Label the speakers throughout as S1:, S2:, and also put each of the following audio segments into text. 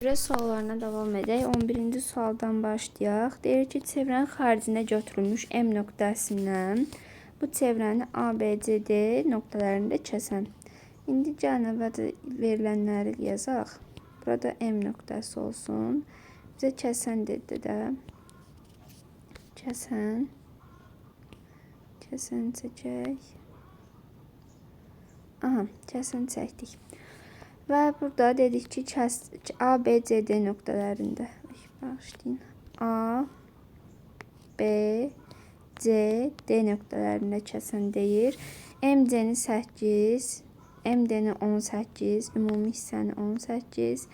S1: Suallarına davam edək. 11-ci sualdan başlayaq. Deyir ki, çevrənin xaricində götürülmüş M nöqtəsindən bu çevrəni A, B, C, D nöqtələrində kəsən. İndi gəlin əvvəlcə verilənləri yazaq. Burada M nöqtəsi olsun. Bizə kəsən dedi də. Kəsən. Kəsən çəkək. Aha, kəsən çəkdik. Və burada dedik ki, A, B, C, D nöqtələrində. Bağışlayın. A, B, C, D nöqtələrində kəsən deyir. MC-ni 8, MD-ni 18, ümumi hissəni 18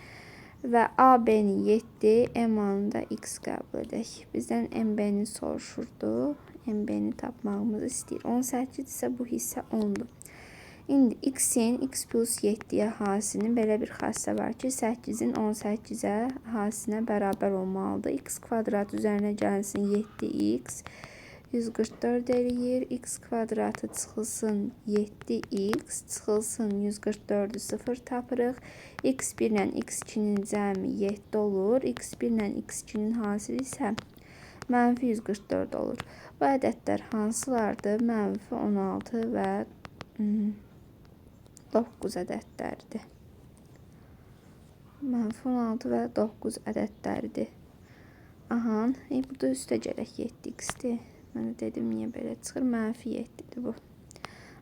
S1: və AB-ni 7, MA-nı da X qəbul edək. Bizdən MB-ni soruşurdu. MB-ni tapmağımızı istəyir. 18 isə bu hissə 10-dur. İndi x-in x plus 7-yə hasilinin belə bir xassə var ki, 8-in 18-ə hasilinə bərabər olmalıdır. X kvadrat üzərinə gəlsin 7x, 144 eləyir. X kvadratı çıxılsın 7x, çıxılsın 144-ü 0 tapırıq. x1 ilə x2-nin cəmi 7 olur. x1 ilə x2-nin hasili isə mənfi 144 olur. Bu ədədlər hansılardır? Mənfi 16 və 9 ədədləridir. Mənfi 16 və 9 ədədləridir. Aha, burada üstə gələk 7x-dir. Mən də dedim, niyə belə çıxır? Mənfi 7-dir bu.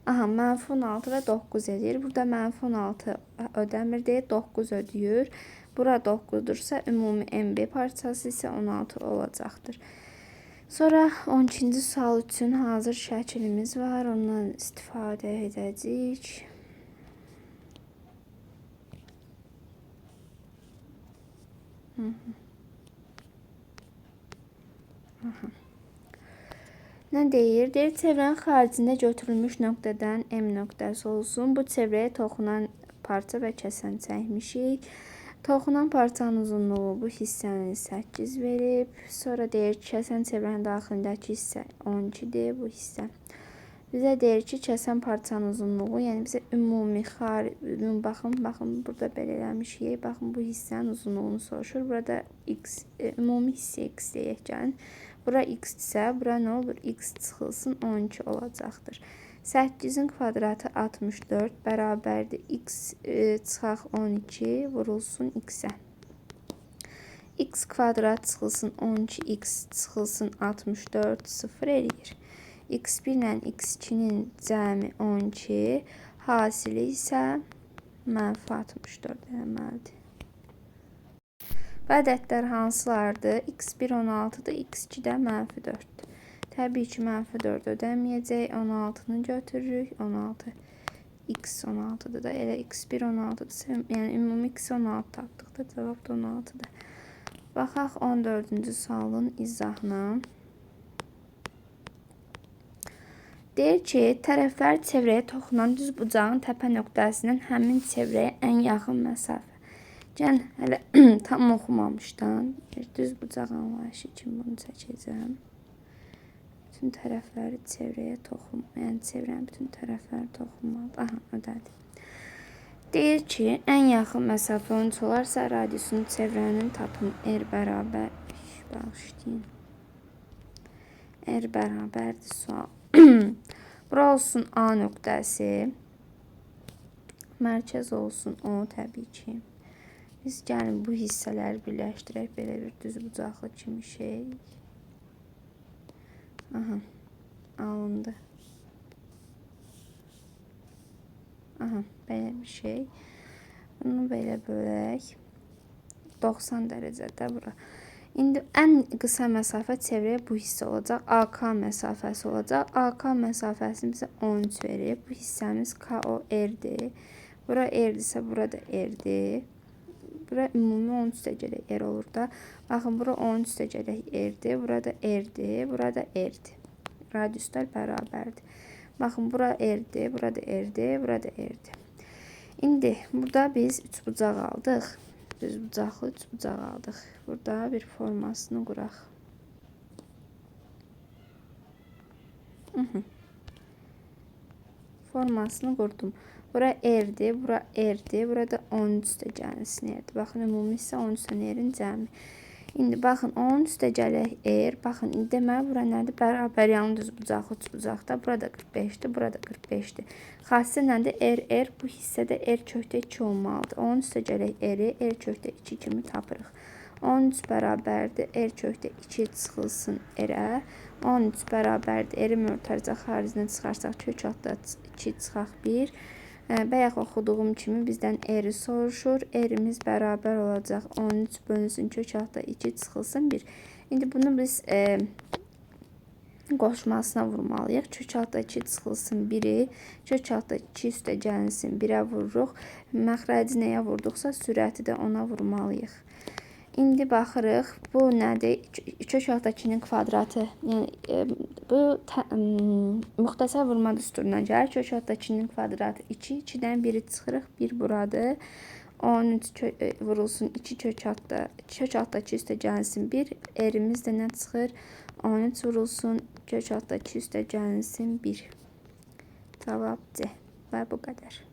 S1: Aha, mənfi 16 və 9 edir. Burada mənfi 16 ödəmir deyə 9 ödəyir. Bura 9-dursa, ümumi MB parçası isə 16 olacaqdır. Sonra 12-ci sual üçün hazır şəkilimiz var. Ondan istifadə edəcəyik. Aha. Nə deyir? Deyir, çevrənin xaricində götürülmüş nöqtədən M nöqtəsi olsun. Bu çevrəyə toxunan parça və kəsən çəkmişik. Toxunan parçanın uzunluğu bu hissəni 8 verib. Sonra deyir ki, kəsən çevrənin daxilindəki hissə 12-dir bu hissə. Bizə deyir ki, kəsən parçanın uzunluğu, yəni bizə ümumi baxın, baxın, burada belə eləmişik. Baxın, bu hissənin uzunluğunu soruşur. Burada x, ümumi hissə x deyək, gəlin. Bura x-dirsə, bura nə olur? X çıxılsın 12 olacaqdır. 8-in kvadratı 64 bərabərdir. X çıxaq 12 vurulsun x-ə. X kvadrat çıxılsın 12x çıxılsın 64 0 eləyir. X1 ilə x2-nin cəmi 12, hasili isə mənfi 64 eləməlidir. Bu ədədlər hansılardır? X1 16-dır, x2 də mənfi 4-dür. Təbii ki, mənfi 4 ödəməyəcək. 16-nı götürürük. 16. X 16-dır da. Elə x1 16-dırsa, yəni ümumi x 16 tapdıq da, cavab da 16-dır. Baxaq 14-cü sualın izahına. Deyir ki, tərəflər çevrəyə toxunan düz bucağın təpə nöqtəsindən həmin çevrəyə ən yaxın məsafə. Gəlin, hələ tam oxumamışdan bir düz bucaq anlayışı üçün bunu çəkəcəm. Bütün tərəfləri çevrəyə toxun, yəni çevrənin bütün tərəfləri toxunmalıdır. Aha, ödədi. Deyir ki, ən yaxın məsafə 13 olarsa, radiusunu çevrənin tapın. R bərabər, bağışlayın. R bərabərdir sual. Bura olsun A nöqtəsi. Mərkəz olsun O təbii ki. Biz gəlin bu hissələri birləşdirək. Belə bir düz bucaqlı kimi şey. Aha, alındı. Aha, belə bir şey. Bunu belə bölək. 90 dərəcədə bura. İndi ən qısa məsafə çevrəyə bu hissə olacaq. AK məsafəsi olacaq. AK məsafəsini bizə 13 verib. Bu hissəmiz KOR-dir. Bura R-dirsə, bura da R-dir. Bura ümumi 13 də gələk R olur da. Baxın, bura 13 də gələk R-dir. Bura da R-dir. Bura da R-dir. Radiuslar bərabərdir. Baxın, bura R-dir, bura da R-dir, bura da R-dir. İndi burada biz üçbucaq aldıq. Düz bucaqlı üçbucaq aldıq. Burada bir formasını quraq. Formasını qurdum. Bura R-dir, bura R-dir, burada 13 də gəlsin R-dir. Baxın, ümumi hissə 13-dən R-in cəmi. İndi baxın, 13 də gələk R. Baxın, indi deməli, bura nədir? Bərabər yanlı düzbucaqlı üçbucaqda. Burada 45-dir, burada 45-dir. Xasə nədir? R, R. Bu hissədə R kökdə 2 olmalıdır. 13 də gələk R-i R kökdə 2 kimi tapırıq. 13 bərabərdir. R kökdə 2 çıxılsın R-ə. 13 bərabərdir. R-i mötərizə xaricinə çıxarsaq kök altda 2 çıxaq 1. Bayaq oxuduğum kimi bizdən R-i soruşur. R-imiz bərabər olacaq 13 bölünsün kök altda 2 çıxılsın 1. İndi bunu biz qoşmasına vurmalıyıq. Kök altda 2 çıxılsın 1-i, kök altda 2 üstə gəlinsin 1-ə vururuq. Məxrəci nəyə vurduqsa sürəti də ona vurmalıyıq. İndi baxırıq, bu nədir? Kök altda 2-nin kvadratı. Yəni bu müxtəsər vurma düsturundan gəlir. Kök altda 2-nin kvadratı 2, 2-dən 1-i çıxırıq, 1 buradır. 13 vurulsun 2 kök altda, kök altda 2 üstə gəlinsin 1. R-imiz də nə çıxır? 13 vurulsun kök altda 2 üstə gəlinsin 1. Cavab C. Və bu qədər.